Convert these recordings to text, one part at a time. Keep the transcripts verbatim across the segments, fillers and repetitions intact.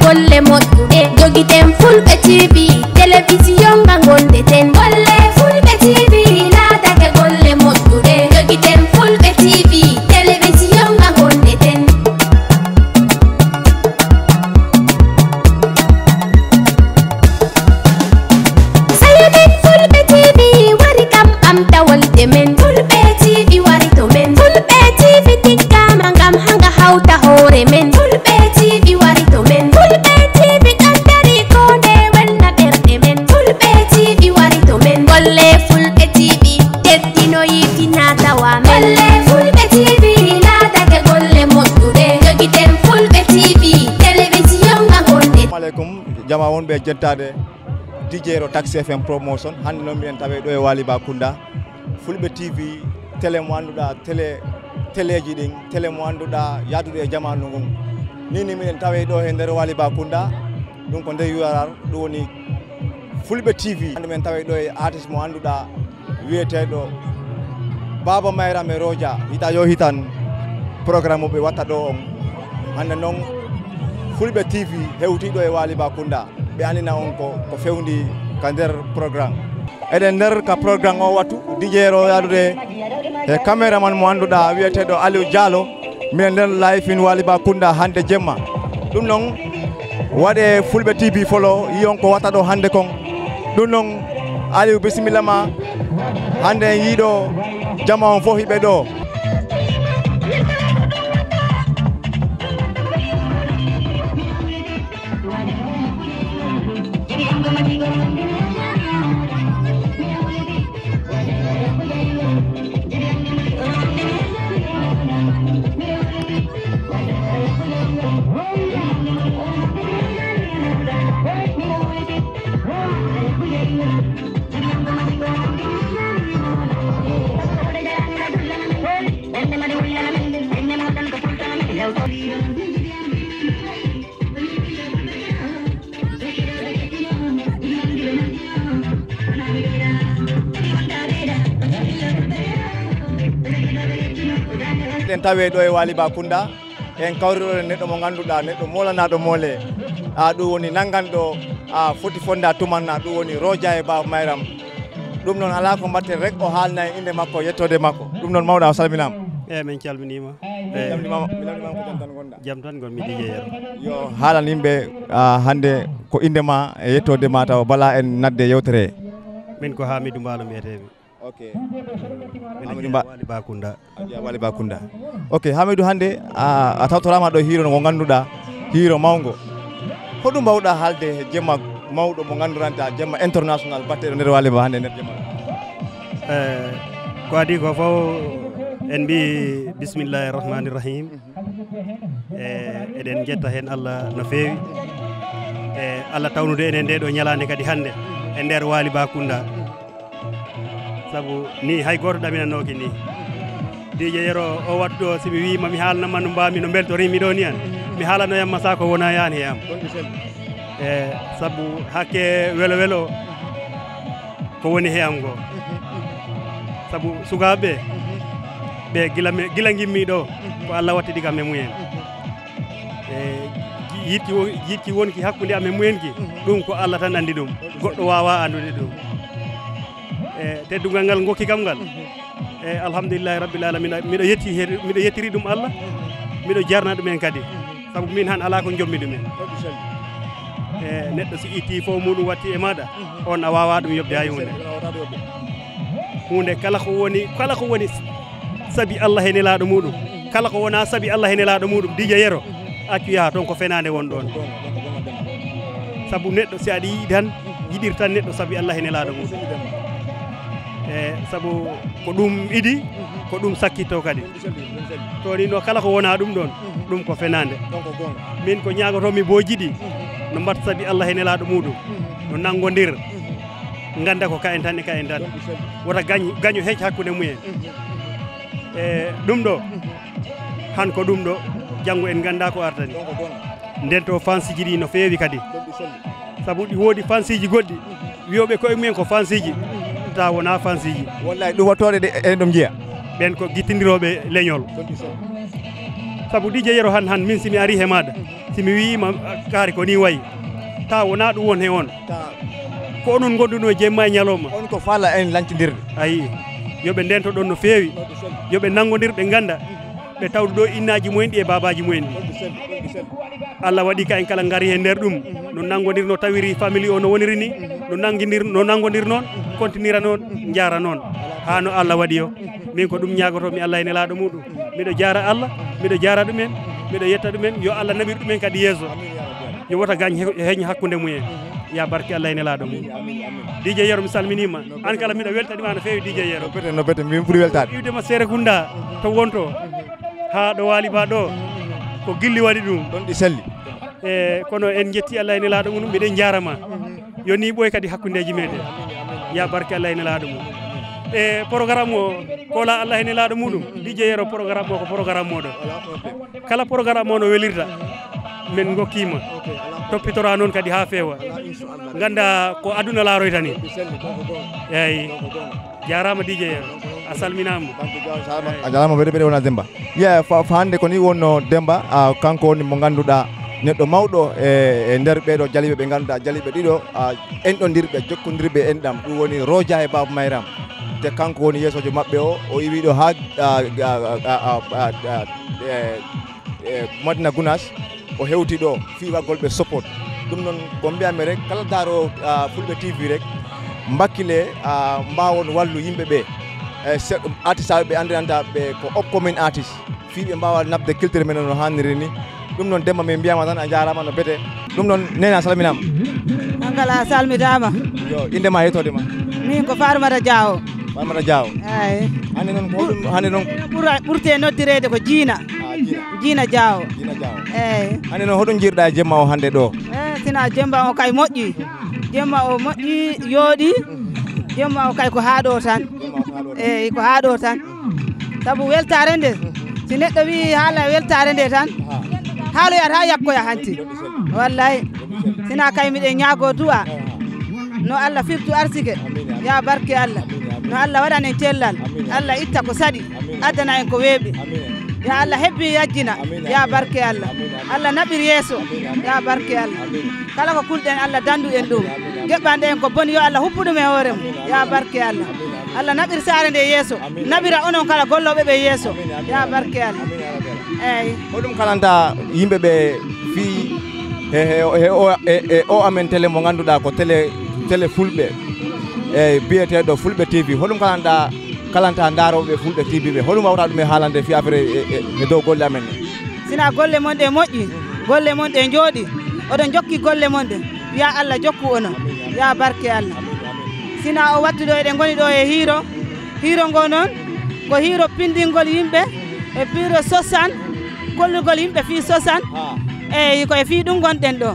Golle moƴƴuɗe jogiten Fulɓe T V, telewisiyon nga ngonɗeten. Golle Fulɓe T V laatake golle moƴƴuɗe jogiten Fulɓe T V, telewisiyon nga ngonɗeten. Sayo men Fulɓe T V wari kam ɓamta wolde men. Fulɓe T V wari to men. Fulɓe T V tikkama ngam hanga hawta hoore men. Fulɓe T V wari to men. Fulɓe T V ɗon dari ko nde welna ɓerɗe men. Fulɓe T V wari to men. Golle Fulɓe T V teddino yiitina tawa men. Golle Fulɓe T V laatake golle moƴƴuɗe. Jogiten Fulɓe T V, telewisiyon nga ngonɗe. Assalamu alaikum. Jama wonɓe e jettaade D J Ro Taxi F M Promotion. Hannde noon mbiɗen tawe ɗo e Waali Ba Kunda. Fulɓe T V, télé mo annduɗaa, télé, téléji ɗin, télé mo annduɗaa yahdude e jamaanu ngun. Ni ni mbiɗen tawe ɗo e nder Waali Ba Kunda. Ɗum ko nder U R R, ɗum woni Fulɓe T V. Hannde men tawe ɗo e artiste mo annduɗaa wiyeteeɗo Baaba Mayram e Roja. Hita yo hitan programme mo ɓe watta ɗo on. Hannde noon Fulɓe T V hewtii ɗo e Waali Ba Kunda. Ɓe annina on ko, ko fewndi ka nder programme. Eɗen nder ka programme o wattu, D J Ro yahdude e caméraman mo annduɗaa wiyeteeɗo Aliou Diallo. Minen nder live in Waali Ba Kunda hannde jemma. Ɗum noon waɗe Fulɓe T V follow, yi on ko watta ɗo hannde kon. Ɗum noon Aliou, bisimilla ma. Hannde en yii ɗo jama on fof hiɓe ɗo. Eɗen tawe ɗo e Waali Ba Kunda. En kawriɗo e neɗɗo mo ngannduɗaa, neɗɗo moolanaaɗo moole. A, ɗum woni nannganɗo, a, foti fonda tumanna, ɗum woni Roja e Baaba Mayram. Ɗum noon alaa ko mbaɗten rek, o haalna en innde makko, yettoode makko. Ɗum noon mawɗo, a salminaama. Eeyi, min calminiima. Eeyi. Mi lamndiima, mi lamndiima ko jam tan ngonɗaa? Jam tan ngonmi, D J Yero. Yo haalan yimɓe, a, hannde ko innde ma e yettoode ma taw bala en nadde yewtere. Min ko Hamidou Mbaalo mbiyetee-mi. Ok. Min Hamidou Mba- Waali Ba Kunda. A jeyaa Waali Ba Kunda. Ok, Hamidou, hannde a, a tawtoraama ɗo hiiro ngo ngannduɗaa, hiiro mawngo. Hoɗum mbaawɗaa haalde he jemma mawɗo mo nganndurantaa, jemma international batteɗo nder Waali Ba hannde nder jemma? Eh, ko adii ko fof en mbii bismillahi rahmani rahim. Eh, eɗen njetta heen Allah no feewi. Eh, Allah tawnude enen ndee ɗoo ñalaande kadi hannde e nder Waali Ba Kunda. Sabu ni hay gooto ɗaminanooki ni. D J Yero o wattu ɗo, si mi wiima mi haalna Manu Mba, mi no mbeltorii mi ɗo ni an. Mi haalanoyamma sa ko wona yaani he am. E sabu hakke welo welo ko woni he am ko. Sabu sukaaɓe ɓe gila me, gila ngimmi ɗo, ko Allah wattidi kam e mumen. E yiɗki wo-, yiɗki wonki hakkunde am e mumen ki, ɗum ko Allah tan anndi ɗum. Goɗɗo waawaa anndude ɗum. E teddungal ngal ngokki kam ngal. E alhamdulillahi rabbil alamina, miɗo yetti he, miɗo yettiri ɗum Allah, miɗo jarna ɗumen kadi. Sabu min han alaa ko jommi ɗumen. E neɗɗo si itti fof muɗum watti e maɗa, on a waawaa ɗum yoɓde hay huunde. Huunde kala ko woni, kala ko woni sabi Allah e nelaaɗo muɗum, kala ko wonaa sabi Allah e nelaaɗo muɗum, D J Yero, accu yaha toon, ko fenaande won ɗoon. Sabu neɗɗo si aɗa yiɗi tan, yiɗir tan neɗɗo sabi Allah e nelaaɗo muɗum. E sabu ko ɗum idi, ko ɗum sakkitto kadi. To ni no kala ko wonaa ɗum ɗoon, ɗum ko fenaande. Min ko ñaagotoomi boo jiɗi, no mbaɗta sabi Allah e nelaaɗo muɗum, no nanngondir, ngannda ko kayen tan e kayen tan. Wota gañ, gaño hec hakkunde mumen. E ɗum ɗo, han ko ɗum ɗo, janngo en ngannda ko artani. Nden to fansiji ɗi no feewi kadi. Sabu ɗi woodi fansiji goɗɗi, wiyooɓe koye mumen ko fansiji, ta wona fansiji. Wallahi, ɗum wattore de, en ɗum jeeya. Ɓen ko gittindirooɓe leñol. Sabu D J Yero han, han min si mi ari he maɗa, Si mi wiyiima kaari ko nii wayi, tawa wonaa ɗum won he on. Ko onon ngonduno e jemma e ñalawma. On ko faala en lantindirde. Ayi, yo ɓe ndento ɗon no feewi. Yo ɓe nanngondir, ɓe ngannda. Ɓe tawdu ɗo innaaji mumen ɗi e baabaaji mumen ɗi. Allah waɗi ka en kala ngari he nder ɗum. No nanngondir, no tawiri famille o no woniri ni. No nanngindir, no nanngondir noon, kontinira noon, njaara noon. Haa no Allah waɗi o. Min ko ɗum ñaagoto mi Allah e nelaaɗo muɗum. Miɗo jaara Allah, miɗo jaara ɗumen, miɗo yetta ɗumen. Yo Allah naɓir ɗumen kadi yeeso. Yo wota gañ he-, heñ hakkunde mumen. Ya barke Allah e nelaaɗo mum. D J Yero, mi salminiima. An kala miɗo weltanima no feewi, D J Yero. No bete, no bete, min ɓuri weltaade. Wiwde ma Serekunda to wonto, haa ɗo waali ba ɗo, ko gilli waɗi ɗum. Ɗon ɗi selli. E, kono en njetti Allah e nelaaɗo mum, miɗen njaarama. Yo ni ɓooy kadi hakkundeeji meɗen. Ya barke Allah e nelaaɗo mum. E, programme o, kola Allah e nelaaɗo muɗum. D J Yero, programme o ko programme moɗon. Kala programme o no welirta, min ngokkiima. Toppitora noon kadi haa feewa. Ngannda ko aduna laaroyta ni. Eeyi. Jaaraama D J Yero. A salminaama. A jaaraama, mbeɗe, mbeɗe wona Demba. Ye, fa, fa hannde ko ni wonno Demba, ah, kanko woni mo ngannduɗaa neɗɗo mawɗo e, e nder ɓeeɗo Jaliiɓe ɓe ngannduɗaa Jaliiɓe ɗiɗo, ah, enɗondirɓe, jokkondirɓe enɗam. Ɗum woni Roja e Baaba Mayram. Te kanko woni yeesoojo maɓɓe o, o iwi ɗo haa, ah, ah, ah, ah, ah, ah, eh, e Madina Gunaas, o hewti ɗo fii waggol ɓe support. Ɗum noon, ko mbiyanmi rek, kala daaro, ah, Fulɓe T V rek, mbakkile, ah, mbaawon wallu yimɓe ɓe. E se-, artistaaɓe ɓe anndiranta ɓe ko upcoming artist. Fii ɓe mbaawa naɓde culture men no haaniri ni. Ɗum noon, Demba, min mbiyaama tan a jaaraama no bete. Ɗum noon, neene, a salminaama. An kala a salmitaama. Yo, innde ma e yettoode ma. Min ko Farmata Diaw. Farmata Diaw. Eeyi. Hannde noon ko hoɗum, hannde noon? Ɓura-, ɓurte noddireede ko Jiina. Ah, Jiina. Jiina Diaw. Jiina Diaw. Eeyi. Hannde noon, hoɗum njiiruɗaa e jemma o hannde ɗo? Eh, sina jemma o kay moƴƴi. Jemma o moƴƴi, yooɗi. Jemma o kay ko haa ɗo tan. Jemma o ko haa ɗo tan. Eeyi, ko haa ɗo tan. Sabu weltaare nde, si neɗɗo wiyi haala weltaare nde tan, haaloyat haa yakkoya hanti. Wallay. Sina kay miɗen ñaago du'a. No Allah firtu arsike. Ya barke Allah. No Allah waɗan en cellal. Allah itta ko saɗi. Addana en ko weeɓi. Ya Allah hebbi yajjina. Ya barke Allah. Allah naɓir yeeso. Ya barke Allah. Kala ko kulɗen, Allah dandu en ɗum. Geɓɓanɗe en ko boni, yo Allah huppu ɗum e hoore mum. Ya barke Allah. Allah naɓir saare nde yeeso. Naɓira onon kala gollooɓe ɓe yeeso. Ya barke Allah. Eeyi. Hoɗum kalanta yimɓe ɓe fii he, he, he o, e, e o amen télé mo ngannduɗaa ko télé, télé Fulɓe, e biyeteeɗo Fulɓe T V? Hoɗum kalanta, kalanta ndaarooɓe Fulɓe T V ɓe? Hoɗum wawta ɗum e haalande fii affaire e, e, e dow golle amen ɗe? Sina golle mon ɗe moƴƴi, golle mon ɗe njooɗi, oɗon njokki golle mon ɗe. Ya Allah jokku onon. Ya barke Allah. Sina o wattu ɗo eɗen ngoni ɗo e hiiro. Hiiro ngo noon ko hiiro pindingol yimɓe e hiiro sosan, kollugol yimɓe fii sosan. Eeyi, ko e fii ɗum ngonɗen ɗo.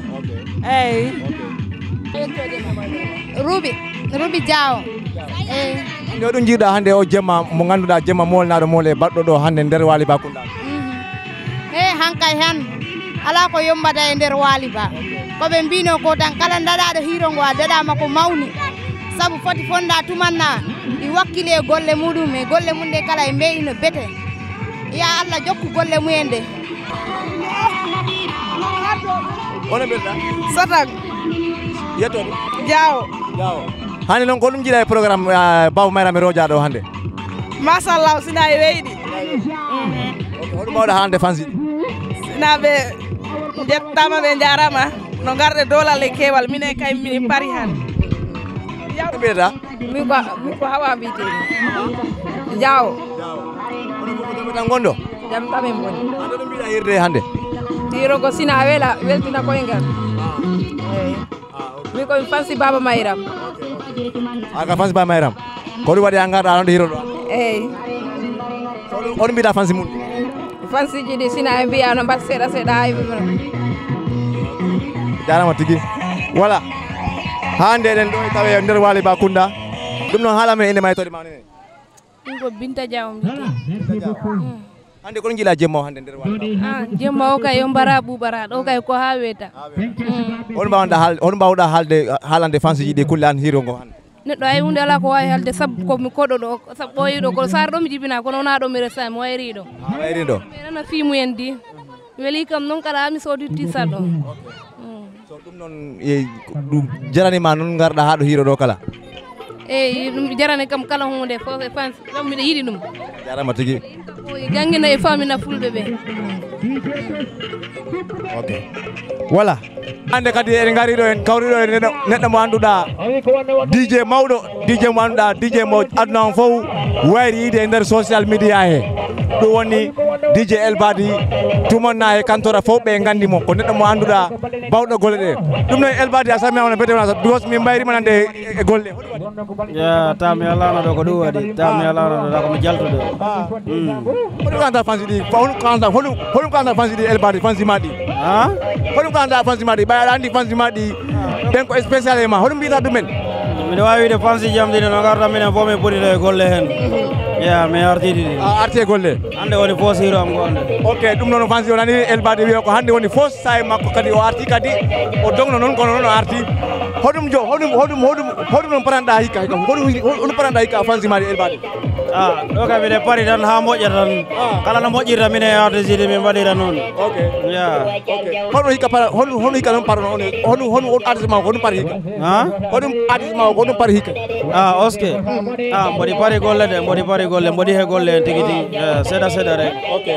Eeyi. Ruby, Ruby Diaw. Eeyi. Hannde hoɗum njiiɗa hannde o jemma mo ngannduɗaa jemma moolnaaɗo mool e baɗɗo ɗo hannde nder Waali Bakunda? Mhm. He, hankay han. Alaa ko yombata e nder Waali Ba. Ko ɓe mbino ko tan, kala daɗaaɗo hiiro ngo a daɗaama ko mawni. Sabu foti fonda tumanna, ɗi wakkili e golle muɗum, e golle mum ɗe kala e mbeyɗi no bete. Ya Allah jokku golle mumen ɗe. Hono mbiɗa? Sotan. Yettoɗo? Jaawo. Jaawo. Hannde noon ko ɗum jiiɗa e programme, ah, Baba Mayram e Roja ɗo hannde? Machallah, sina e weyɗi. Ok, hoɗum mbawɗa haalande fansi ɗi? Sina ɓe njettama, ɓe njarama. No ngarɗe doolal e keewal, minen kay min pari han. Ko mbiyata? Min ko, min ko Hawa mbiyetee. Jaawo. Hono fof ko jam tan ngonɗo? Jam tan min ngoni. Hannde ɗum mbiɗa hirde hannde? Hiiro ko sina wela, weltina koyngal. Eeyi. Min ko mi fansi Baba Mayram. A ka fansi Baba Mayram? Ko ɗum waɗi a ngarɗa ɗon hiiro ɗo? Eeyi. Hono mbiɗa fansi mum? Fansiji ɗi sina e mbiya no mbaɗ seeɗa seeɗa ay. Jarama tigi. Voilà. Hannde eɗen ɗo e tawe nder Waali Bakunda. Ɗum noon haala men innde ma e yettoode ma nene. Ɗum ko Binta Dia on mbiyetee. Binta Dia. Mm. Hannde ko ɗum jiiɗa jemma o hannde nder Waali Bakunda? Ah, jemma o kay yo mbara ɓuuɓara ɗo kay ko haa weeta. Mm. Hono mbawɗa haal-, hono mbawɗa haalde, haalande fansiji ɗi kulle an hiiro ngo hannde? Neɗɗo hay huunde alaa ko waawi haalde, sabu ko mi koɗo ɗo, sabu ɓooyi ɗo, ko Saare ɗo mi jibinaa, kono wonaa ɗo mi resa, mi wayri ɗo. A wayri ɗo? Mi rena fii mumen di. Weli kam noon kala mi soodi tisa ɗo. Mm. So ɗum noon e ɗum jarani ma noon ngarɗa haa ɗo hiiro ɗo kala? Eyi, ɗum jarani kam kala huunde fof e fans kam miɗo yiɗi ɗum. Jarama tigi. Jangina e famina fulɓe ɓe. Ok. Voilà. Hannde kadi eɗen ngari ɗo en kawri ɗo e neɗɗo neɗɗo mo annduɗa D J mawɗo, D J mo annduɗa D J mo aduna on fof wayri yiide e nder social media he. Ɗum woni D J Elbadi tumonna e kantora fof ɓe nganndi mo ko neɗɗo mo annduɗa bawɗo golle ɗe. Ɗum noon Elbadi a salminaama no mbete wona because min mbayrima nande e golle. Ya tami alano ɗo ko ɗum waɗi tami alano ɗo ko mi jaltuɗo. Hoɗum kanta fansi ɗi hoɗum kanta hoɗum hoɗum kanta fansi ɗi Elbadi fansi ma ɗi? Ha? Hoɗum kanta fansi ma ɗi ɓay aɗa anndi fansi ma ɗi ɓen ko spécial e ma hoɗum mbiyata ɗumen? Miɗo wawi wiide fansi jam ɗiɗi no garta minen fof min poti ɗo e golle hen. Ya mi artidi ɗi a arti e golle. Hannde woni fof siro am ko hannde. Ok, ɗum noon fansi o nani Elbadi wiya ko hannde woni fof sae makko kadi o arti kadi o dogno noon kono noon o arti. Hoɗum jo hoɗum hoɗum hoɗum hoɗum noon paranɗa hikka hikka hoɗum hoɗum paranɗa hikka fansi ma ɗi Elbadi? Ah, ɗo kam miɗen pari tan ha moƴƴa tan. Kala no moƴƴirta minen e artiste ji min mbaɗira noon. Ok. Ya. Ok. Hono hikka para hono hono hikka noon parono on hono hono on artiste ma hono pari hikka? Ha? Hono artiste ma hono pari hikka? Ah, oske. Ah, mboɗi pari golle de mboɗi pari golle mboɗi he golle en tigi tigi. Eh, seeɗa seeɗa rek. Ok.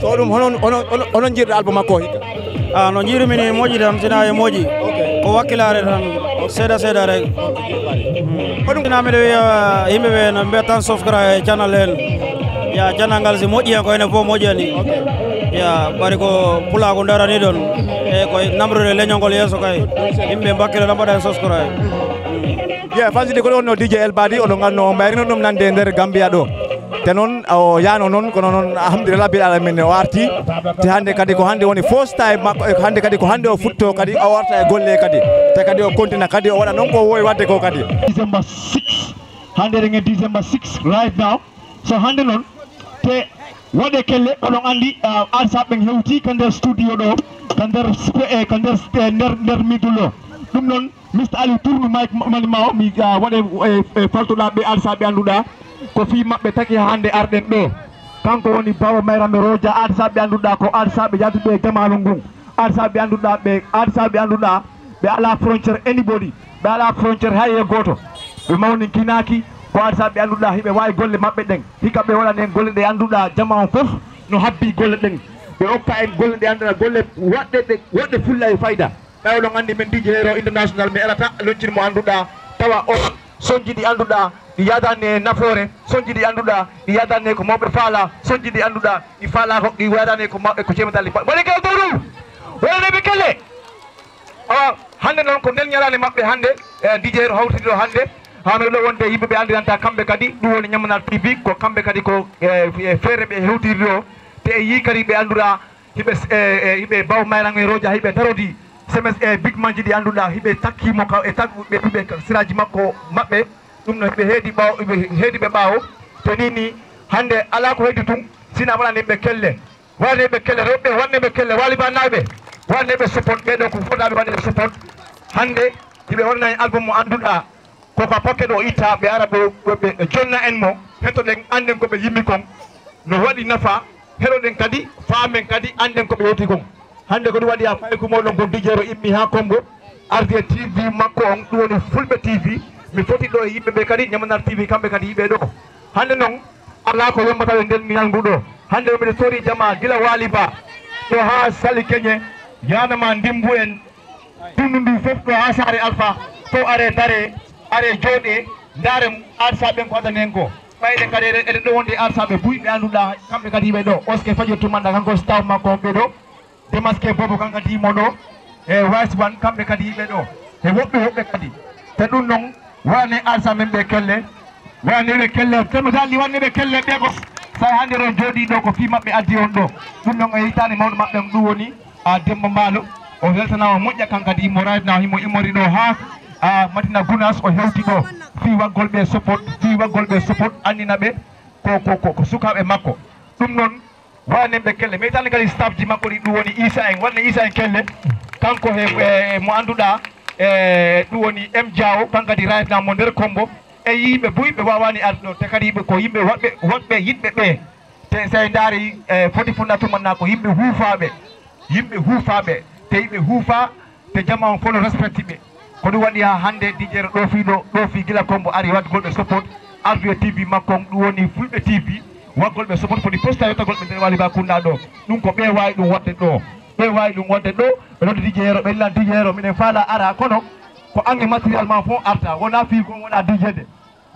So ɗum hono hono hono hono jirɗo album makko o hikka? Ah, no jiirumi ni moƴƴi tan sina e moƴƴi. Ok. Ko wakkilaare tan seeɗa seeɗa rek. Hoɗum na miɗo wiya yimɓe ɓe no mbiya tan subscribe e channel heen. Ya channel ngal si moƴƴi heen ko enen fof moƴƴani. Ya bari ko pulaagu darani ɗon e ko namrude leñol ngol yeeso kay. Yimɓe mbakkila tan mbaɗa heen subscribe. Ye fansi ɗi ko ɗo wonno D J Elbadi oɗo nganno o mbayrino ɗum nande e nder Gambia ɗo. Te noon o yaano noon kono noon alhamdulillah bil alamin o arti. Te hannde kadi ko hannde woni first time makko e hannde kadi ko hannde o futto kadi o warta e golle kadi. Te kadi o kontina kadi o waɗa noon ko o wowi waɗde ko kadi. December six. Hannde eɗen e December six right now. So hannde noon te waɗe kelle oɗon anndi arsaɓe ɓen hewti ka nder studio ɗo ka nder spe- e ka nder e nder nder middle ɗo. Ɗum noon Mister Ali tourne mic mani ma o mi waɗe e faltoɗa ɓe arsaɓe annduɗa ko fii maɓɓe taki hannde arɗen ɗo. Kanko woni baaba mayraɓe roja arsaɓe annduɗa ko arsaɓe yaltuɓe e jamaanu ngun. Arsaɓe annduɗa ɓe arsaɓe annduɗa ɓe ala frontiére anybody. Ɓe ala frontiére hay e gooto. Ɓe mawninkinaaki ko arsaɓe annduɗa hiɓe waawi golle maɓɓe ɗen. Hikka ɓe waɗanen golle ɗe annduɗa jama on fof no habbi golle ɗen. Ɓe okka en golle ɗe annduɗa golle waɗɗe ɗe waɗɗe fulla e fayda. Ɓay oɗon anndi men D J Hero International mi elata loncin mo annduɗa tawa o sonji ɗi annduɗa ɗi yaadani e nafoore, sonji ɗi annduɗa ɗi yaadani e ko mawɓe faala, sonji ɗi annduɗa ɗi faala ko ɗi yaadani e ko mawɓe ko ceemedalli mbaɗi kala dowru. Waɗaneɓe kelle. Awa hannde noon ko nden ñalaande maɓɓe hannde e D J Hero hawtidi ɗo hannde. Haa no ɗo wonde yimɓe ɓe anndiranta kamɓe kadi ɗum woni Ñamanaar T V ko kamɓe kadi ko e feere ɓe hewtiri ɗo. Te e yii kadi ɓe annduɗa hiɓe e hiɓe baw mayran e roja hiɓe tarodi semes e big manji ɗi annduɗa hiɓe takkimo ka e tagɓuɓe hiɓe siraji makko maɓɓe. Ɗum no hiɓe heedi ɓawo hiɓe heedi ɓe ɓawo. Te ni ni hannde ala ko heddi tun sina waɗani ɓe kelle. Waɗani ɓe kelle rewɓe waɗani ɓe kelle walibannaɓe waɗani ɓe support ɓe ɗo ko fotaɓe waɗani ɓe support. Hannde hiɓe waɗanani album mo annduɗa ko ka paquet o itta ɓe ara ɓe ɓe jonna en mo. Hettoɗen annden ko ɓe yimmi kon no waɗi nafa. Heɗoɗen kadi faamen kadi annden ko ɓe yewti kon. Hannde ko ɗum waɗi a fayi ko moɗon kon dijero immi haa Kongo ardi e T V makko on ɗum woni Fulɓe T V. Mi foti ɗo e yimɓe ɓe kadi Ñamanar T V kamɓe kadi yiɓe ɗo. Hannde noon alaa ko yombata ɓe nden ñalngu ɗo. Hannde o miɗo sori jama gila waali ba ɗo haa sali keñe yaanama ndimbu en. Tundu ndu fof ɗo haa saare Alfa fof are dare are jooɗe ndaare arsa ɓen ko adani en ko. Ɓayde kadi eɗen ɗo wondi arsaɓe buy ɓe annduɗa kamɓe kadi yiɓe ɗo oske fajirtu manda kanko staw makko on ɓe ɗo. Demaske bobo kan kadi yimo ɗo e wise one kamɓe kadi yiɓe ɗo. E woɓɓe woɓɓe kadi te ɗum noon waɗane arsa men ɓe kelle. Waɗane ɓe kelle temo dalli waɗane ɓe kelle ɓe ko say hannde ɗon jooɗi ɗo ko fii maɓɓe addi on ɗo. Ɗum noon e hitaande mawɗo maɓɓe on ɗum woni a Demba Mbaalo. O weltanaama moƴƴa kan kadi mo raytnaa himo immori ɗo haa a Madina Gunas o hewti ɗo fii waggol ɓe support fii waggol ɓe support annina ɓe ko ko ko sukaaɓe makko. Ɗum noon waɗanen ɓe kelle mi tan kadi staff ji makko ɗi ɗum woni Isa en waɗne Isa en kelle. Kanko he mo annduɗaa e ɗum woni M Diawo kan kadi raytnaa mo nder Kombo. E yimɓe buy ɓe waawani arde ɗo te kadi ɓe ko yimɓe woɗɓe woɗɓe yiɗɓe ɓe. Te so en ndaari, e, foti fuɗnaade tumanna ko yimɓe huufaaɓe, yimɓe huufaaɓe, te yimɓe huufaa, te jamaa on fof no respecti ɓe. Ko ɗum waɗi haa hannde D J Yero ɗo fii ɗo, ɗo fii gila ko mbo ari waɗgol ɓe support, ardu e T V makko on, ɗum woni Fulɓe T V, waɗgol ɓe support foti posta yottagol ɓe nder Wali Ba Kunda ɗo. Ɗum ko ɓe waawi ɗum waɗde ɗo. Ɓe waawi ɗum waɗde ɗo, ɓe noddi D J Yero, ɓe lan D J Yero, minen faala ara, kono ko ange matériel ma fof arta, wonaa fii ko wonaa D J de.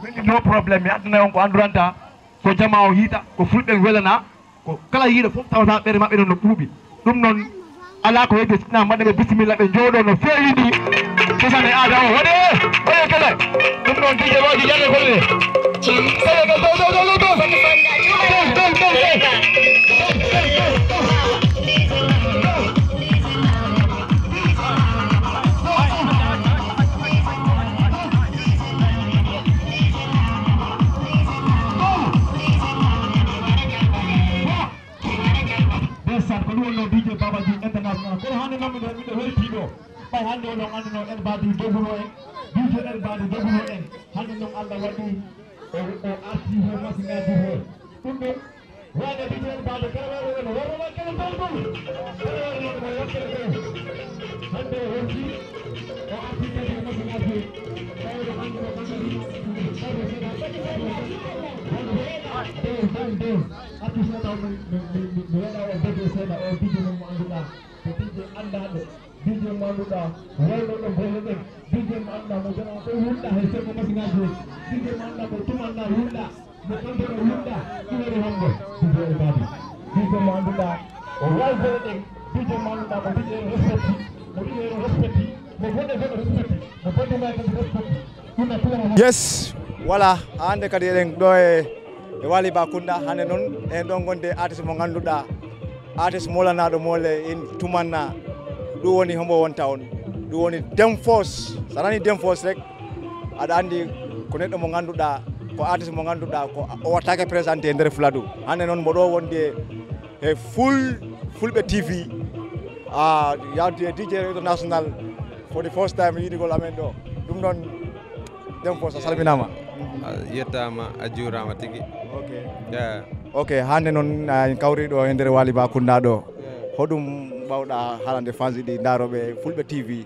Min no problème, mi addana on ko annduranta, ko jamaa o yiita, ko Fulɓe welana, ko kala yiiɗo fof tawata ɓeere maɓɓe noon no ɓuuɓi. Ɗum noon, alaa ko heddi, sinaa mbaɗen ɓe bisimilla, ɓe njooɗoo no feewi ni. Cosaan e aada o, waɗee, waɗee kele. Ɗum noon, D J waaji, jaɗe golle. Kele, kele, dow, dow, dow, dow, dow. Dow, dow, dow, dow. Ndeysaan, ko ɗum wonno D J Babaji International. Kono hannde noon miɗo, miɗo weltii ɗo. Ɓay hannde oɗon annduno Elbadi doguno en. D J Elbadi doguno en. Hannde noon Allah waɗi o, o arti he masiŋaaji he. Ɗum ɗon, wayno D J Elbadi kala wayno wayno wayno wakkere dow ɗum. Kala wayno wayno wakkere dow. Hannde o wonti, o arti kadi he masiŋaaji he. Ɓay oɗon annduno kankadi. Kadi seeɗa, kadi seeɗa. Dow, dow, dow. Artu seeɗa o, mi, mi, mi, mi, mi waɗa o debbo seeɗa, o D J mo annduɗaa. Ko D J anndaaɗo, D J mo annduɗaa, wayno ɗo golle ɗen, D J mo annduɗaa, mo jamaa fof wulɗa he sirku masiŋaaji he, D J mo annduɗaa, mo tumanna wulɗa, mo kandoro wulɗa, ɗum woni hombo, D J e baadi. D J mo annduɗaa, o waawi golle ɗen, D J mo annduɗaa, mo D J respecti, mo D J respecti, mo goɗɗo goɗɗo respecti, mo bodde ma kadi respecti. Yes, voilà, hannde kadi eɗen ɗo e, e Wali Ba Kunda, hannde noon en ɗon gonde artiste mo ngannduɗaa, artiste moolanaɗo moole in tumanna, ɗum woni hombo wonta on, ɗum woni Demfos. So a nani Demfos rek, aɗa anndi ko neɗɗo mo ngannduɗaa, ko artiste mo ngannduɗaa, ko o wattake présenté e nder Fuladu. Hannde noon mbo ɗo wondi e, e full, Fulɓe T V, a yawti e D J International for the first time yiɗigol amen ɗo. Ɗum noon, Demfos, a salminaama. A yettaama, a juuraama tigi. Ok. Yeah. Ok, hannde noon, a, en kawri ɗo e nder Wali Ba Kunda ɗo. Yeah. Hoɗum mbawɗa haalande fans ɗi ndaarooɓe Fulɓe T V,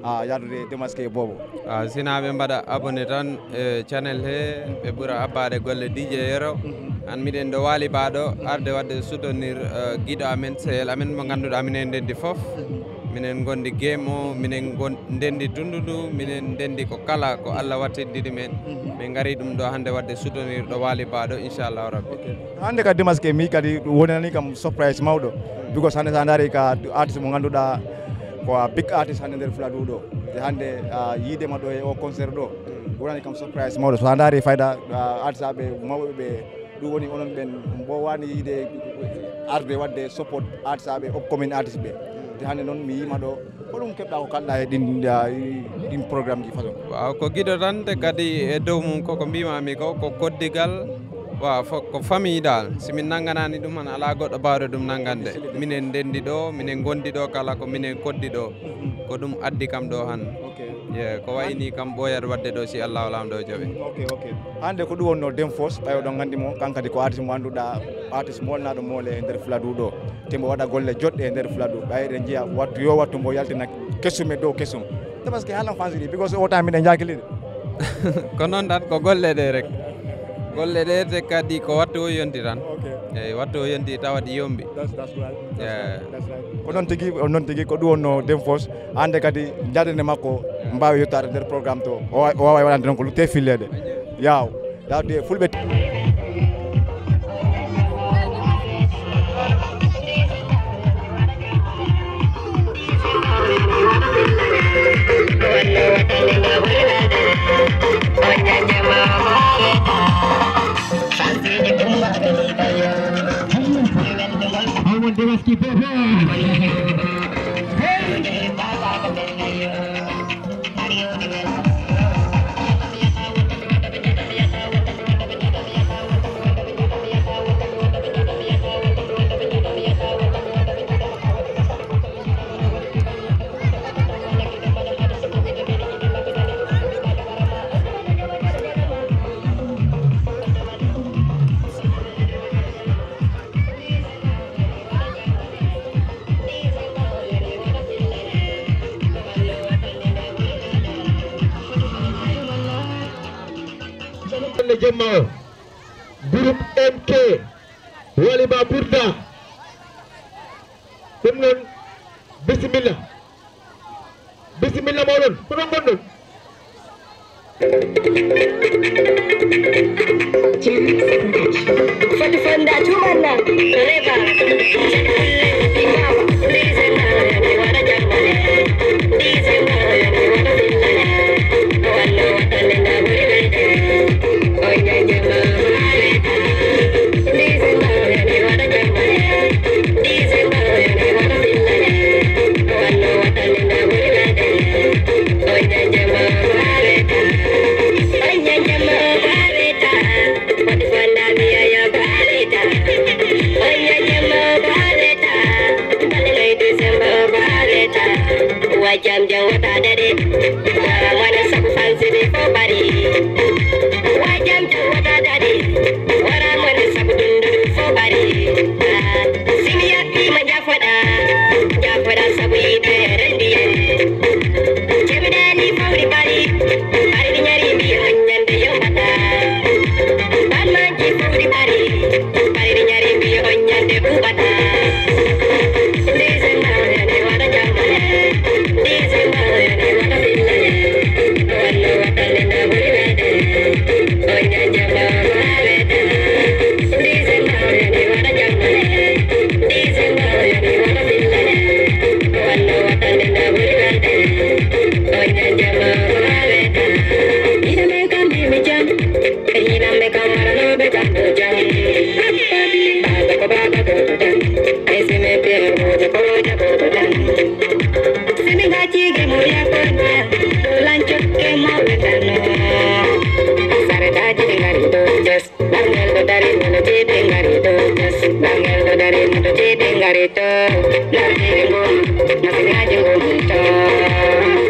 a, yahdude Demaske boobo? A, sina ɓe mbaɗa abonné tan e channel he, ɓe ɓura abbaade golle D J Yero. Mhm. An miɗen ɗo Wali Ba ɗo, arde waɗde soutenir, eh, giɗo amen, sehil amen mo ngannduɗaa minen ndenndi fof. Mhm. Minen ngondi game o, minen ngon-, ndenndi tunndu ndu, minen ndenndi ko kala ko Allah wattindini men. Mhm. Min ngari ɗum ɗo hannde waɗde soutenir ɗo Wali Ba ɗo, inchallahu rabbi. Ok. Hannde ka Demaske mi kadi wonani kam surprise mawɗo. Mm. Because hannde sa ndaari ka artiste mo ngannduɗaa ko a big artist hannde nder Fuladu ɗo. Te hannde a yiide ma ɗo e o concert ɗo. Mm. Wonani kam surprise mawɗo. So a ndaari fayda, a, artiste aɓe mawɓe ɓe Ɗum woni onon ɓen mbo wani yiide arde wadde support artiste ɓe, upcoming artiste ɓe. Te hannde noon mi yiima ɗo, ko ɗum keɓɗa ko kalɗa e ɗin, ah, ɗin programme ji façon? Waaw, ko giɗo tan, te kadi e dow mum koko mbimami ko, ko koddigal, waaw, fo-, ko famille dal. Si min nannganani ɗum han, alaa goɗɗo baawɗo ɗum nanngande. Minen ndenndi ɗo, minen ngondi ɗo, kala ko minen koddi ɗo. Ko ɗum addi kam ɗo han. Ok. Ye, ko wayni kam ɓooyat wadde ɗo si Allahu Laamɗo o jaɓi. Ok, ok. Hannde ko ɗum wonno Demfos, ɓay oɗon nganndi mo, kankadi ko artiste mo annduɗaa, artiste mo wonnaɗo moole e nder Fuladu ɗo. Te mbo waɗa golle joɗɗe e nder Fuladu. Ɓay eɗen njiya wattu yo wattu mbo yaltina kesum e dow kesum. Te parce que haalan fansi ɗi, because o time miɗen njaakilide. Ko noon tan, ko golle ɗe rek. Golle ɗe te kadi ko wattu o yonti tan. Ok. Eyi, wattu o yonti tawa ɗi yombi. That's, that's right. That's Yeah. right. That's right. Ko noon tigi, ko noon tigi, ko ɗum wonno Demfos. Hannde kadi njaadende makko mbaawi yettaade nder programme to. O wa-, o waaway waɗande noon ko lutte filleede. Yaaw. Daawde fulɓe. Aw wonde waski bobo. Jemma o, groupe M K, Waliba Burda. Ɗum noon, bisimilla. Bisimilla mooɗon, ko ɗon ngonɗon? Foti fonda tumanna, reva. Wajam jawata dade, wara mwana sabu fansi before bari. Wajam jawata dade, wara mwana sabu dundu before bari. Ah, simi yakki ma jafoda, jafoda sabu yiɓe rendi en. Jemidani fawri bari, bari di nyari mi on nyande yombata. Ban manji fawri bari, bari di nyari mi on nyande bubata. Yes. Nangel do dari moto jede ngari to. Yes. Nangel do dari moto jede ngari to. Nasi ngum, nasi ngaji ngum to.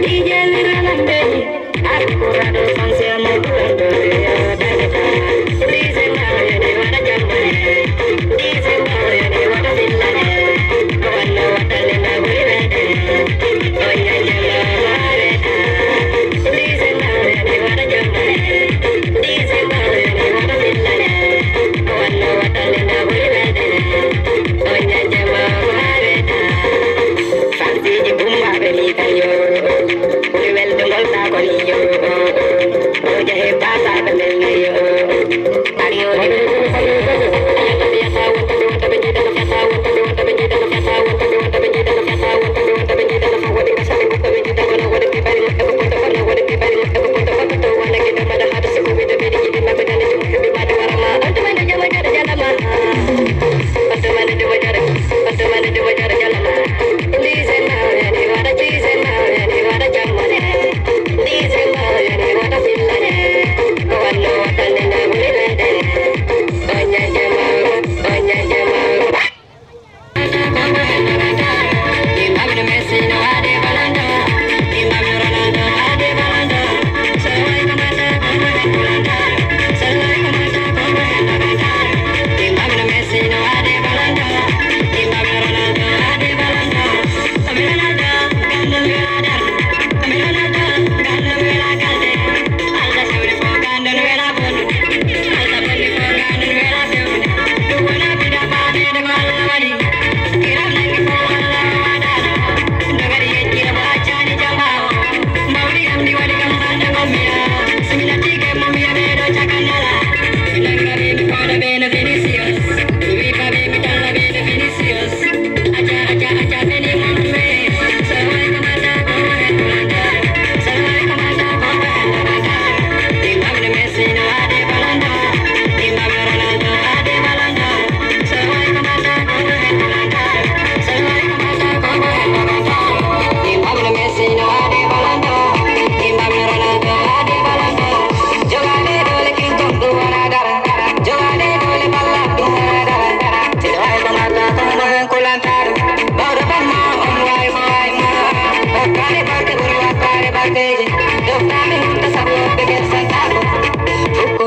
D J Lina Lambe. Fansiji bumba beli kayo. Kuli wel dungol ta ko ni yo. Roja he pasa ko mel ni yo. Ari yo.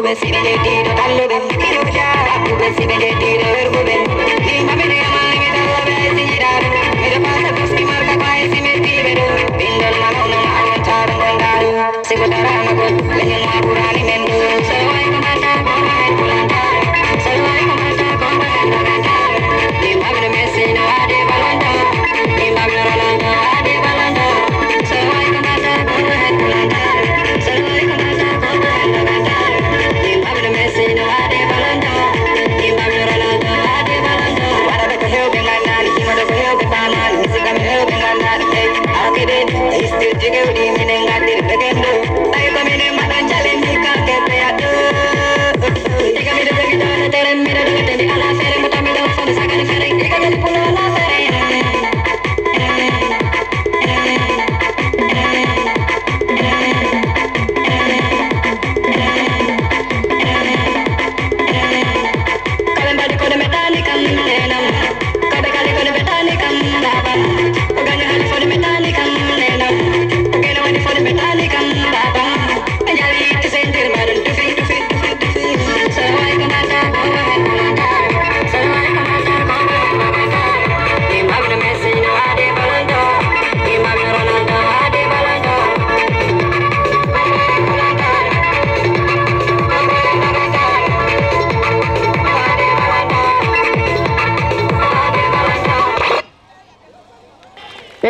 Ɓe siɓe njeddiiɗo kalluɓe, ɓe siɓe njeddiiɗo werɓuɓe. Ni maɓɓe ne amal ngi dalla ɓe sijidaɗo. Miɗo pasa toski marka ko ay simettiɓe ɗo. Bindol ma mawno ma awon taɗo ngol daɗo. Siko darama gol, leñol ma ɓurani men ɗo. So way ko mata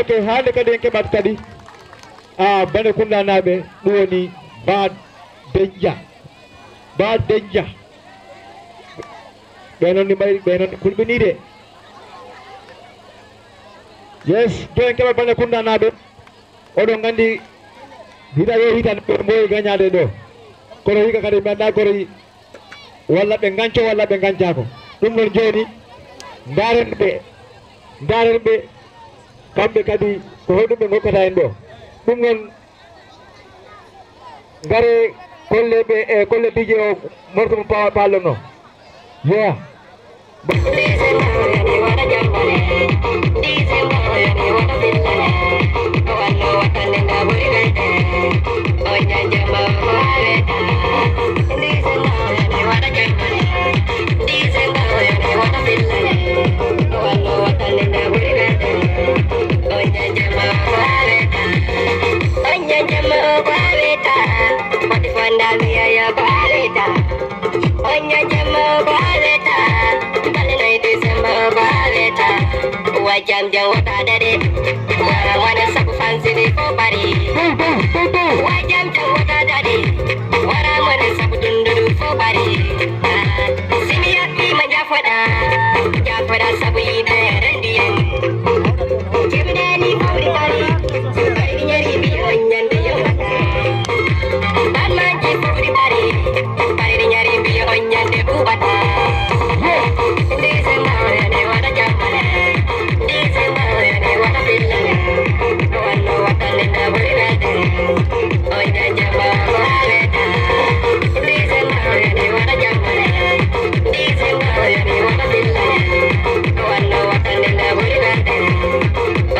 Ke hande kadi en keɓat kadi. A bane kundanaaɓe ɗum woni Ba Denja. Ba Denja. Ɓe noon ni mbayri, ɓe noon ni kulɓinii de. Yes, jooni keɓa bane kundanaaɓe. Oɗon nganndi hita yo hita ɓe mboyi gañaade ɗo. Kono hika kadi mi anndaa koroyi walla ɓe ngañco walla ɓe ngañcaako. Ɗum noon jooni ndaaren ɓe, ndaaren ɓe kamɓe kadi ko hoɗum ɓe ngokkata en ɗo. Ɗum noon ngare kolle ɓe e kolle D J o morso mo pa-, paalɗo no. Yeah. Wajam jam wata dade. Wara wana sabu fansini fo bari. Wajam jam wata dade. Wara wana sabu dunduru fo bari. Simi yakki ma jafoda. Jafoda sabu yiɓe rendi en. Kemdani fawri bari. Bari nyari bi onyande yo. Ban manji fawri bari. Bari nyari bi onyande bubata. December ne wata jamane. December ne wata filane. Wano wata ne na buri wete. Onyande jama wata. December ne wata jamane. December ne wata filane. Wano wata ne na buri wete.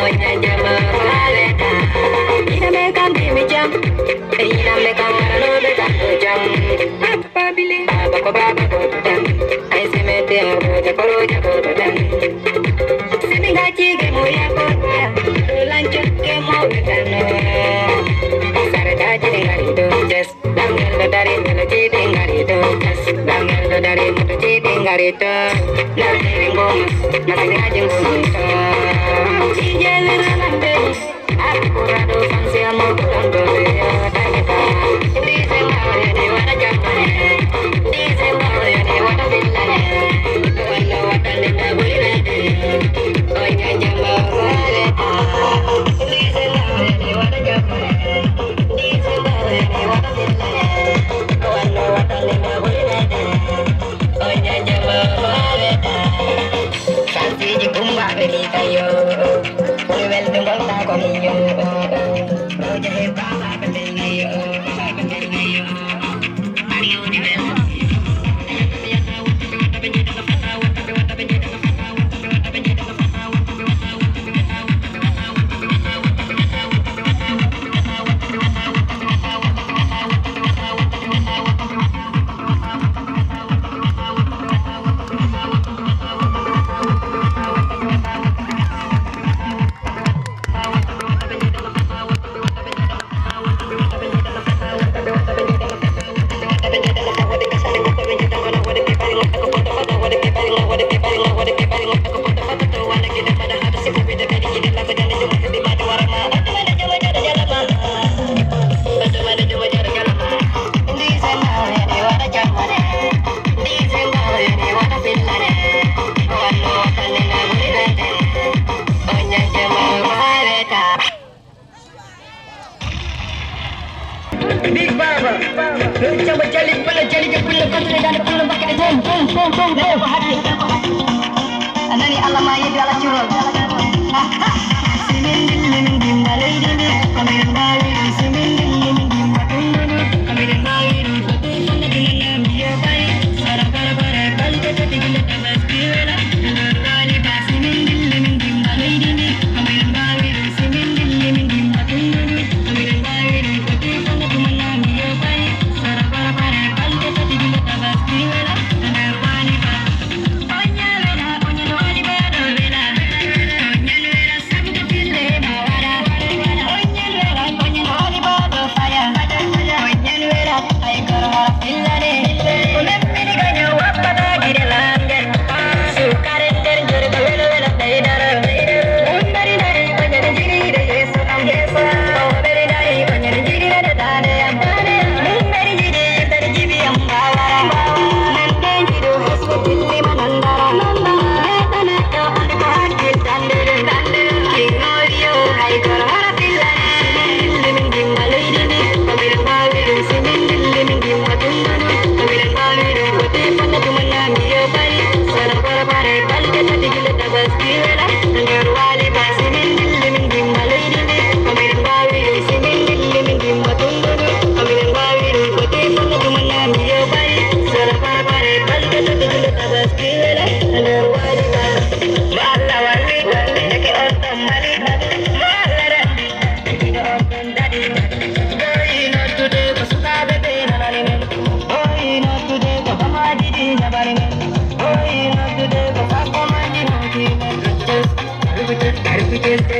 Onyande jama wata. Ina me kan bi mi jam. Ina me kan wara no me kan jam. Baba ko baba ko dan. Ay se me te ro ja ko ro ja ko dan. Se me ga chi ge mo ya ko. Lancho ke mo we dan. Sare da chi de gari do. Just dangel do dari melo chi de gari do. Just dangel do dari melo chi de gari do. Na de ngom. Na se ga je ngom. Chi je le na na de. Saltiji kumbaɓe ni kayo. Ɓuri welde gonɗa ko miyo. Roje he babaɓe ɓe nayo. Mario di bella. Big Baba. Jamba jali, pulla jali, pulla kontine dande, pulla bakkane, tom, tom, tom, tom, tom. Ko haɗi. A nani Allah ma yeddi ala curol. Simin dimmi min dimba leydi ndi, ko miɗen mbaawi ɗum. Simin dimmi min dimba ɓunndu ndu, ko miɗen mbaawi ɗum. Ko ɗum fonndu nana mi yoɓay. Sara bara bara balɗe tati gila tabas kiwela. Nder waali ba simin dimmi min dimba leydi ndi, ko miɗen mbaawi ɗum. Simin dimmi min dimba ɓunndu ndu, ko miɗen mbaawi ɗum. Ko ɗum fonndu nana mi yoɓay. Sara bara bara balɗe tati gila tabas kiwela. Nder waali ba. You.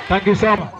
Thank you so much.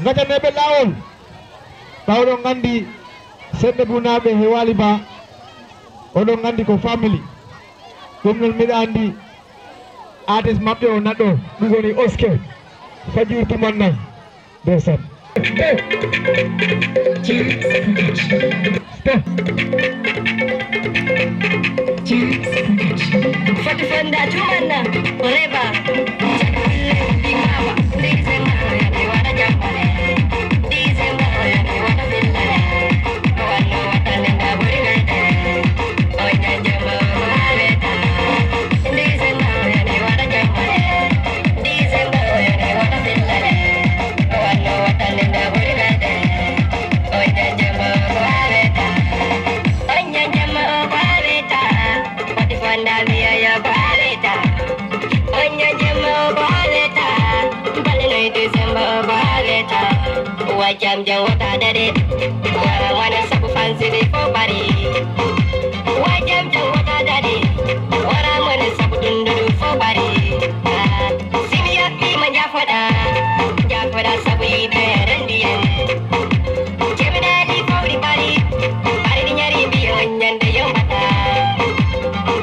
Ngajaneeɓe laawol, ɓaawo ɗon nganndi Sennde Bunaaɓe he Waali Ba, oɗon nganndi ko family. Ɗum noon miɗa anndi adres maɓɓe o naɗo, ɗum woni Oske, Fajirtu Manna, ndeysaan. Foti fonda tumanna, forever. Wajam jawata dade, wara wana sabu fansi de fo bari. Wajam jawata dade, wara wana sabu dundudu fo bari. Ah, simi yakki ma jafoda, jafoda sabu yibe rendiyen. Jebinaɗi fawɗi bari, bari ɗi ñari mbiyo ñande yombata.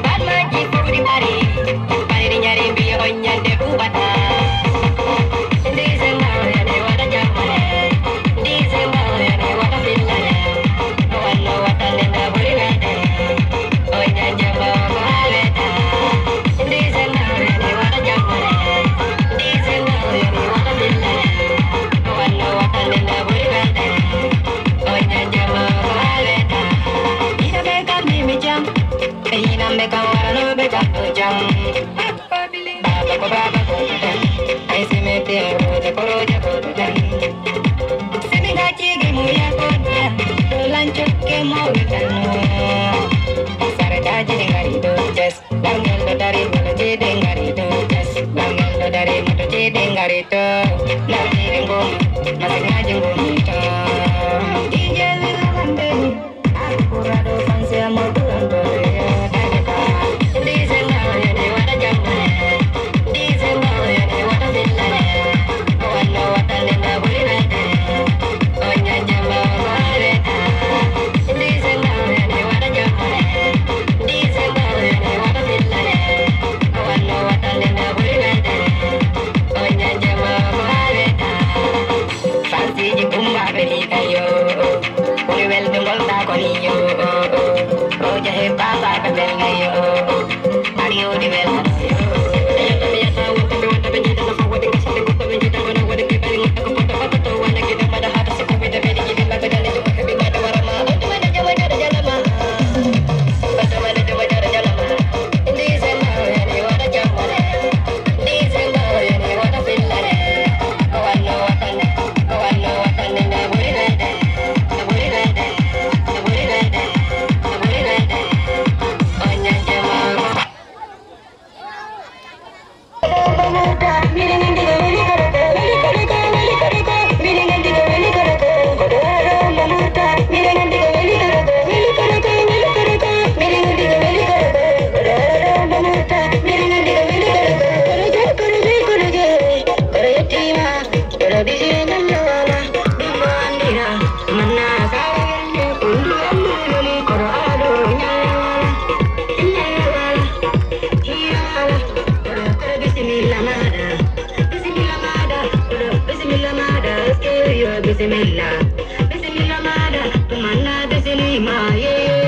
Barmaji fawɗi bari, bari ɗi ñari mbiyo ñande buubata. Ndise mbawo yani wata jammale, ndise mbawo yani wata fillale. No wanno wata nde nda buri wede. Sarataji ɗi ngari ɗo jas, ɓangel ɗo dari, moto je ɗe ngari ɗo jas, ɓangel ɗo dari, moto je ɗe ngari to. Lawtiɗi ngom, masiŋaaji ngom to. Ɗi jewi lamande ni, akura ɗo fanse mo duran ɗo yo daje ba. Ɗi se ngawo yo ɗi wata jamma, ɗi se ngawo yo ɗi wata fillane. O wanno wata nde nda buri wede, o ñan jamma o ko aweta. Ɗi se ngawo yo ɗi wata jamma. Bismillah, bismillah, mada, tumanna, bisimilla, yeah.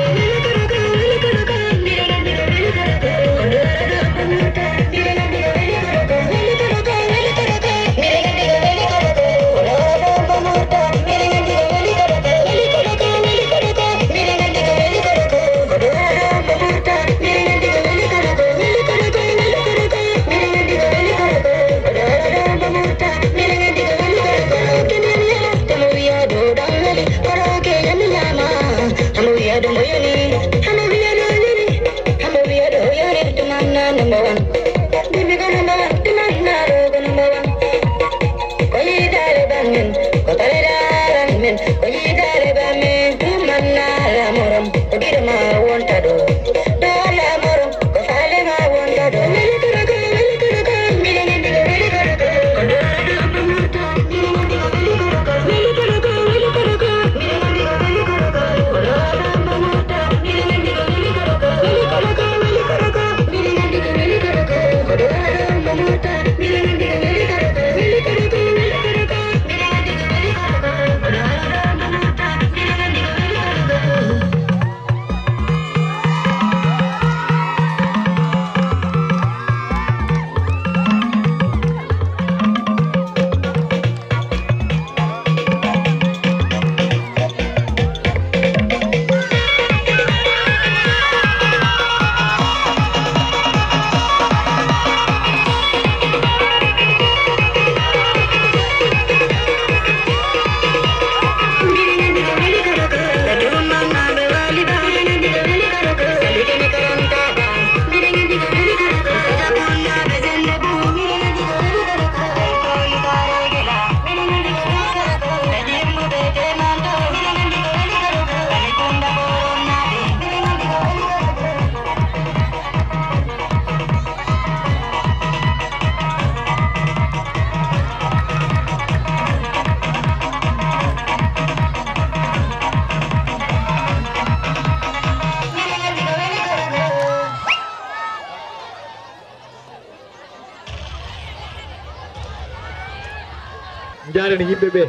Njaarani yimɓe ɓe.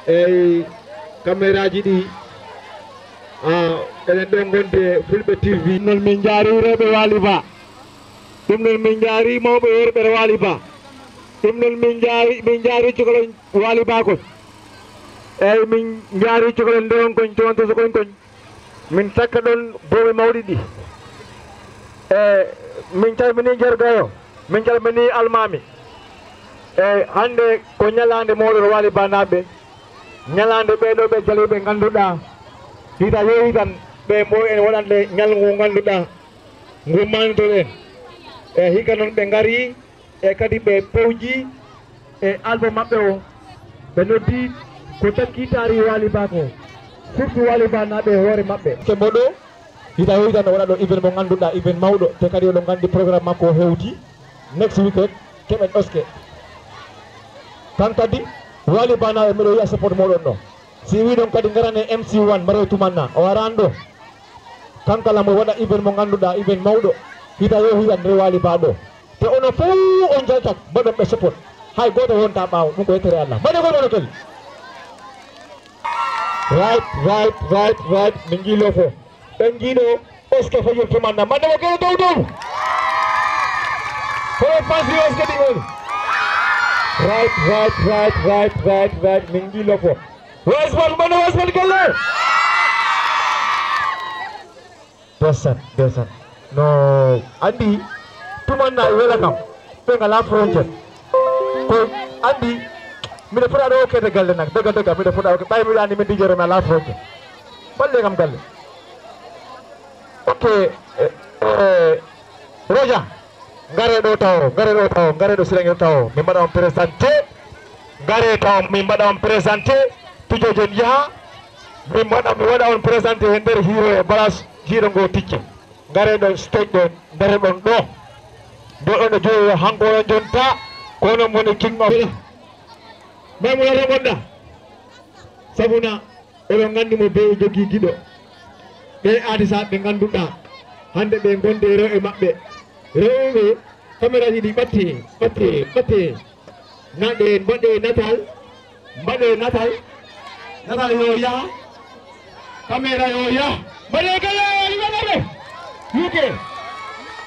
Eyi, cameraaji ɗi, ah, eɗen ɗo ngondi e Fulɓe T V. Ɗum noon min njaari rewɓe Waali Ba. Ɗum noon min njaari mawɓe worɓe Waali Ba. Ɗum noon min njaari, min njaari cukalon Waali Ba kon. Eyi, min njaari cukalon ndewon kon, cukalon toso kon kon. Min takka ɗon boomi mawɗi ɗi. E min calmini Jergayo, min calmini Almaami. E hannde ko ñalaande mooɗon Waali Ba naaɓe, ñalaande ɓee ɗoo ɓe jaliiɓe ngannduɗaa, hita yehi tan ɓe mbo en waɗande ñalngu ngannduɗaa ngu maanditoɗen. E hikka noon ɓe ngarii, e kadi ɓe pewjii e album maɓɓe o, ɓe noddi ko takki taari Waali Ba ko, surtout Waali Ba naaɓe e hoore maɓɓe. Ke mboɗo, hita hoytan o waɗa ɗo event mo ngannduɗaa, event mawɗo, te kadi oɗon nganndi programme makko o hewti, next weekend, keɓen oske. Kan kadi, Waali Ba naaɓe, miɗo yiya support moɗon ɗo. Si wiɗon kadi ngarane M C one, Mbaroy Tumanna, o araan ɗo. Kankala mo waɗa event mo ngannduɗaa, event mawɗo, hita yo hitan nde Waali Ba ɗo. Te onon fof on njaltat, mbaɗon ɓe support. Hay gooto wonta ɓaawo, ɗum ko yettere Allah. Mbaɗe gol mbaɗo kel. Right, right, right, right. Min njiiloo fof. En njiiɗo, est-ce que fajirtu manna? Manna mo kene dow dow. Ko fasi est-ce que ɗi woni? Right, right, right, right, right, right. Min ngi lofo. Wasman, manna wasman kelle. Ndeysaan, ndeysaan. No, anndi, tumanna e wela kam, ɓe ngalaa frontière. Ko anndi, miɗo fota ɗo okkede galle nak, dega, dega, miɗo fota okke, ɓay miɗo anndi min D J Romi alaa frontière. Balle kam galle. Ok, eh, eh, Roja, ngare ɗo tawo, ngare ɗo tawo, ngare ɗo Sirangel tawo. Min mbaɗa on présenté, ngare tawo, min mbaɗa on présenté, pijojen yaha, min mbaɗa, mi waɗa on présenté e nder hiiro e balas, hiiro ngo ticca. Ngare ɗon stage ɗo, ndare ɗon ɗo. Ɗo ɗon e joyo hanko on jonta, ko onon woni king of. Maymuna to gonɗa? Sabuna, eɗon nganndi mo bewi jogii giɗo. Ɓe aadisaaɓe ɓe ngannduɗaa, hannde ɓe ngonde e rewɓe maɓɓe. Rewɓe, kamera ɗiɗi ɓatte, ɓatte, ɓatte. Naɗe, mbaɗe natal, mbaɗe natal. Natal yo yaha, kamera yo yaha. Mbaɗe gala, mbaɗe. Yuke.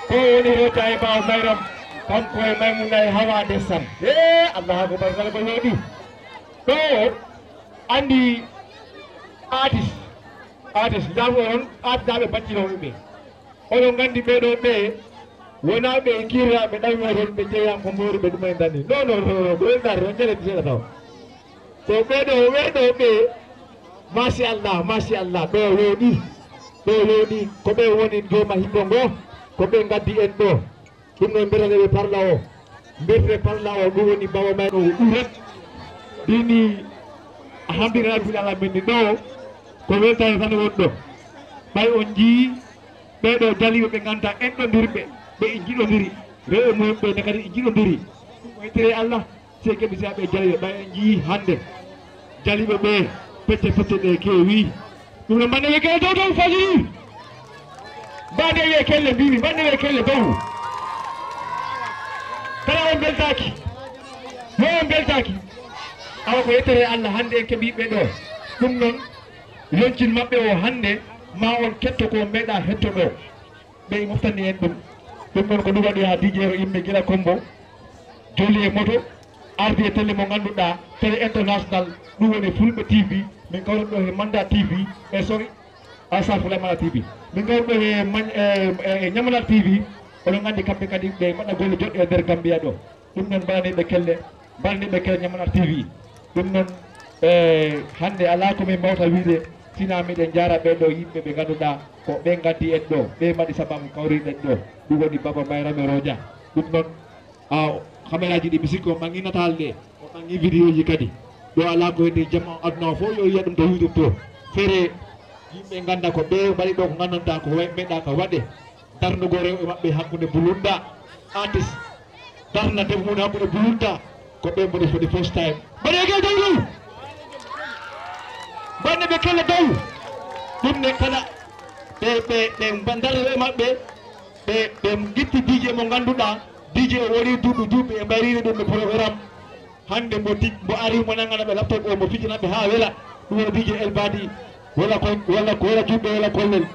Ko woni rewta e ɓaawo mayram, kanko e Maymuna e Hawa Dessan. Ee, Allahu akbar, kala ko yooɗi. Ɗo, anndi artiste, artiste, ndaa ko on, artiste ɓe baccinooɓe ɓe. Oɗon nganndi ɓee ɗoo ɓee, wonaa ɓe kiiraaɓe ɗawiiɓe toon, ɓe jeyaa ko moori ɓe ɗuma e ndani. Non, non, non, non, ko en ndaari, on ñande seeɗa taw. Ko ɓee ɗoo, ɓee ɗoo ɓee, machallah, machallah, ɗo yooɗi, ɗo yooɗi, ko ɓe woni jooma himbo ngo, ko ɓe ngaddi en ɗo. Ɗum noon mbiyetee ɓe parla o, mbiyetee parla o, ɗum woni baaba may o ɗuret. Ɗini, alhamdulillahi rabbil alamina, ɗo ko weltaare tan woni ɗo. Ɓay on njii ɓee ɗo jaliiɓe ɓe ngannduɗaa enɗondirɓe, ɓe e njiɗondiri, rewɓe mumen ɓe ne kadi e njiɗondiri. Ɗum ko yettere Allah, si e kadi si aɓe jaliiɓe, ɓay en njii hannde jaliiɓe ɓe pecce pecce ɗe keewi. Ɗum no mbaɗde wiye kelle dow dow fajiri. Mbaɗde wiye kelle mbimi, mbaɗde wiye kelle dow. Kala on mbeltaaki, yo on mbeltaaki. Awa ko yettere Allah hannde en keɓii ɓe ɗo. Ɗum noon, yoncin maɓɓe o hannde, ma on ketto ko meeɗa hetto ɗo. Ɓe moftanni en ɗum. Ɗum noon ko ɗum waɗi haa D J o imme gila Kombo, joli e moto, ardi e télé mo ngannduɗaa, télé international, ɗum woni Fulɓe T V, min kawri ɗo he Manda T V, e sorry, astafurlah, Manda T V. Min kawri ɗo he Man-, e, e, e Ñamanal T V, oɗon nganndi kamɓe kadi ɓe mbaɗa golle joɗɗe e nder Gambia ɗo. Ɗum noon mbaɗanii ɓe kelle, mbaɗanii ɓe kelle Ñamanal T V. Ɗum noon, e, hannde alaa ko min mbawta wiide, sinaa miɗen njaara ɓee ɗoo yimɓe ɓe ngannduɗaa ko ɓe ngaddi en ɗo, ɓe mbaɗi sababu kawriɗen ɗo. Ɗum woni Baba Mayram e Roja. Ɗum noon, a, kameraaji ɗi mi sikki o ɓangi nataal ɗe, o ɓangi vidéo ji kadi. Ɗo alaa ko heddi jama aduna o fof yo yiya ɗum to YouTube to. Feere yimɓe ngannda ko ɓe mbaɗi ɗo ko nganndantaa ko we-, meɗa ka waɗe. Darnugol rewɓe maɓɓe hakkunde bulunda, artiste, darna debbo mum hakkunde bulunda, ko ɓe mbaɗi for the first time. Mbaɗe kelle dow ɗum. Mbaɗne ɓe kelle dow. Ɗum ne kala ɓe, ɓe, ɓe mba-, darna rewɓe maɓɓe, ɓe, ɓe ngitti D J mo ngannduɗaa, D J o woni duuɓi duuɓi e mbayriino ɗum e programme. Hannde mbo tig-, mbo ari mo nanngana ɓe laptop o, mbo fijina ɓe haa wela. Ɗum woni D J El Badi, wala ko, wala ko, wala juɗɗo, wala kollel.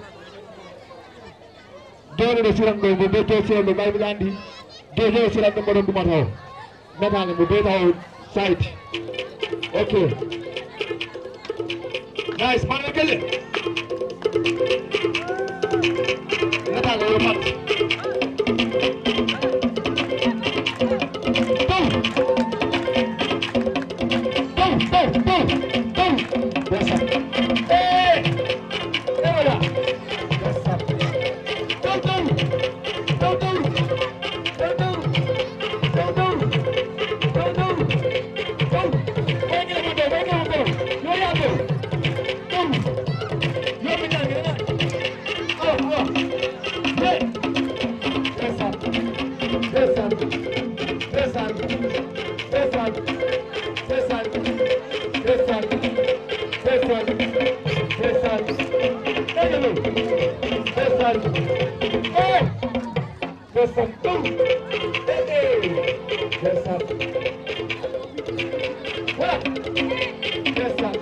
Jooɗo ɗo siran ɗo, mbo be jooɗo siran ɗo, ɓay mbiɗa anndi. Jooɗo siran ɗo, mboɗon ɗumata o. Metane mo be taw side. Ok. Nice, man, kelle. Metane, yo mat. Bow. Bow, bow, bow, bow. Yes, sir. Hey! Hey, voilà. Yes, sir. Bow, bow. Bow, bow. Hey! Ndeysaan ɗum. Hey, hey. Ndeysaan. Voilà. Ndeysaan.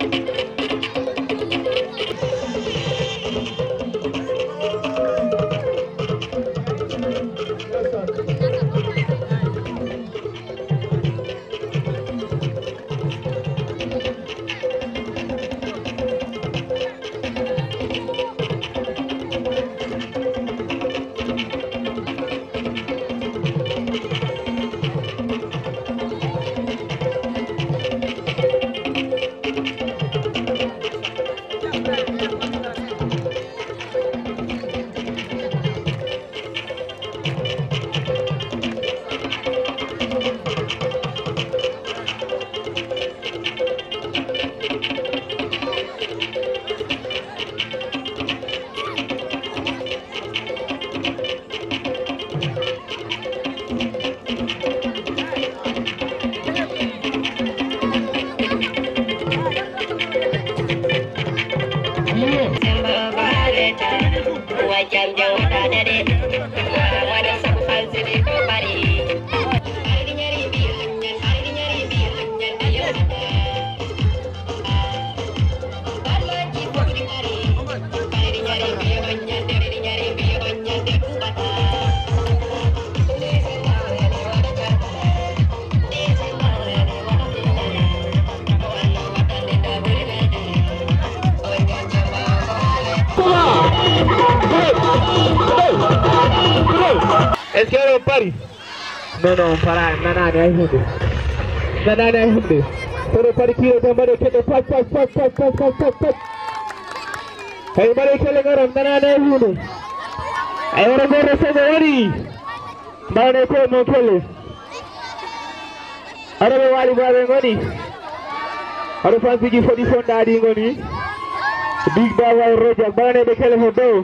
Est-ce que oɗon pari? Non, non, on paraa, nanaani hay huunde. Nanaani hay huunde. Kono pari kiiro tan mbaɗo keɗe pac, pac, pac. Hay mbaɗo kelle ngaram, nanaani hay huunde. Ay wara goto sogo wari. Mbaɗane ko mon kelle. Aɗa ɓe waali baaɓe ngoni. Aɗa fanfiji foti fondaɗi ngoni. Big Baba e Roja, mbaɗane ɓe kelle fo dow.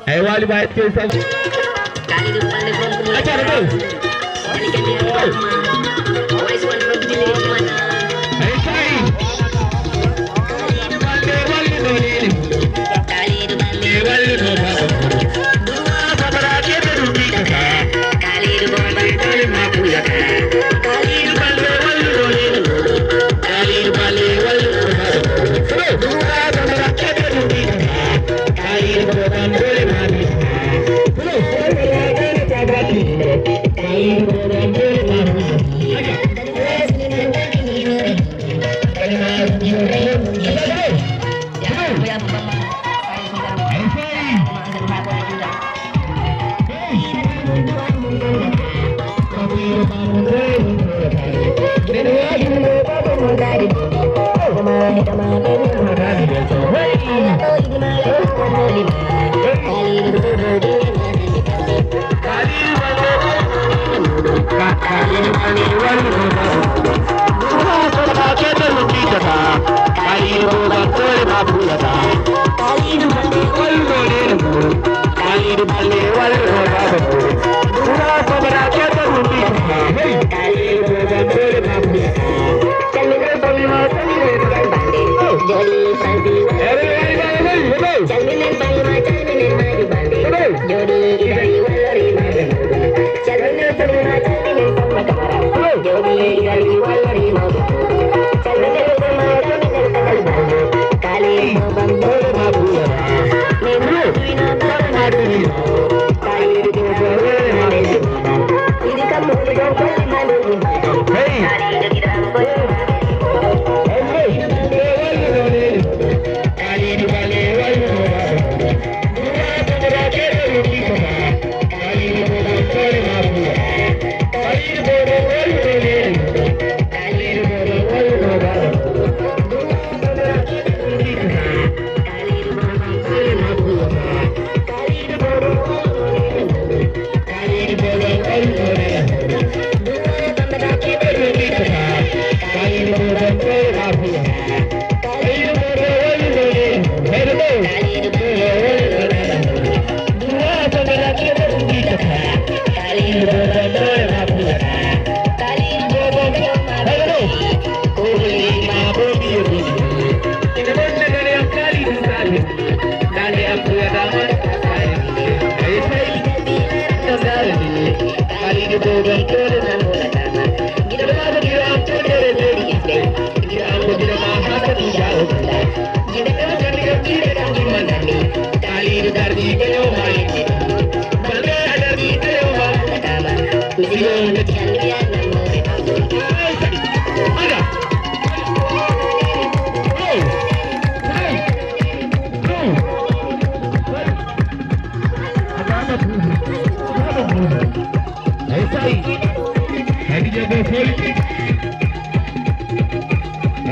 Eyi, Waly Ba, S K Sall. Acara ɗo.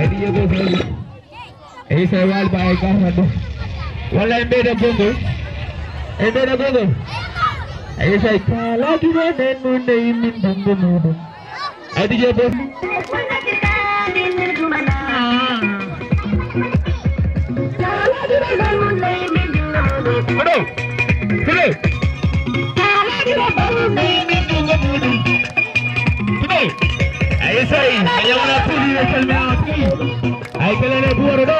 Eyi, Saïd. Eyi, Saïd Waly Ba e gafan ɗo. Walla en ɓeyda gonngol? En ɓeyda gonngol? Eyi, Saïd. Kala duro nen nun ne yimmin bumbu muɗum. Adi je bo. Koɗo. Koɗo. Koɗo. Ayi Saïd, a yawna tuuti, a salmina tuuti. Ay, kelele buwaro ɗo.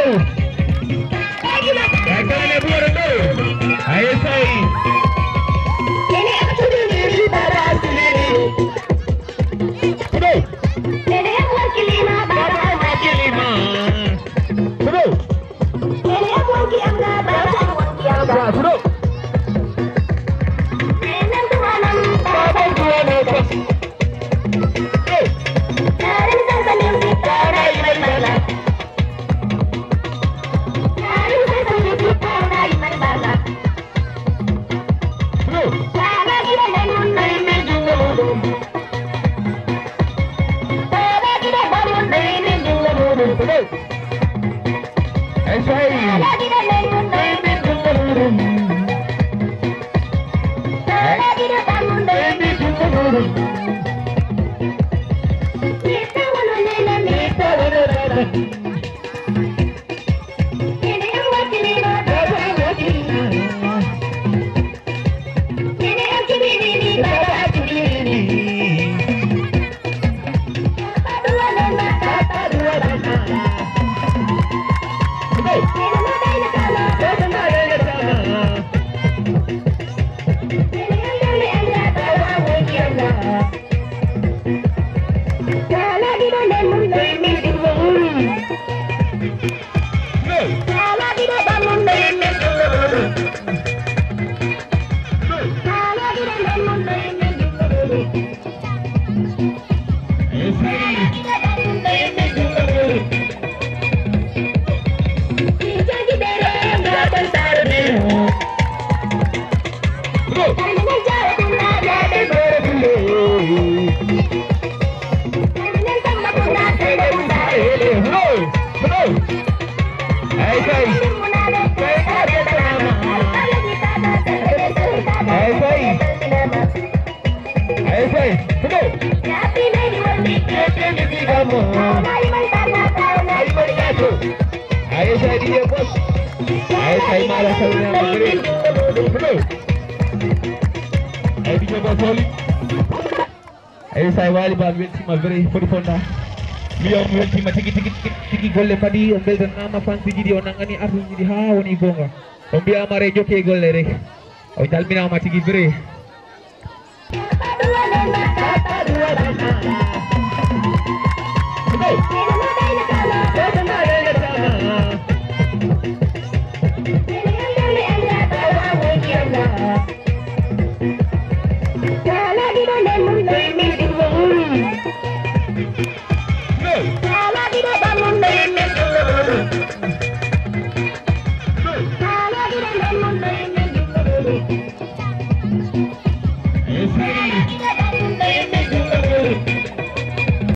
Ay, kelele buwaro ɗo. Ay, Saïd. Koɗo. Baba Hakilima. Koɗo. Aye say, Fudo. Aye say, D J Boss. Aye say, mala salminama gre. Fudo. Aye, D J Boss wali. Aye say, wali ba mi weltima gre, foti fonda. Mi yo mi weltima tigi, tigi, tigi, tigi, golle padi, on beltanama, fansi jiɗi, on nangani, artiste jiɗi, ha woni gonga. On mbiyama re, jokke golle re. On calminama tigi gre.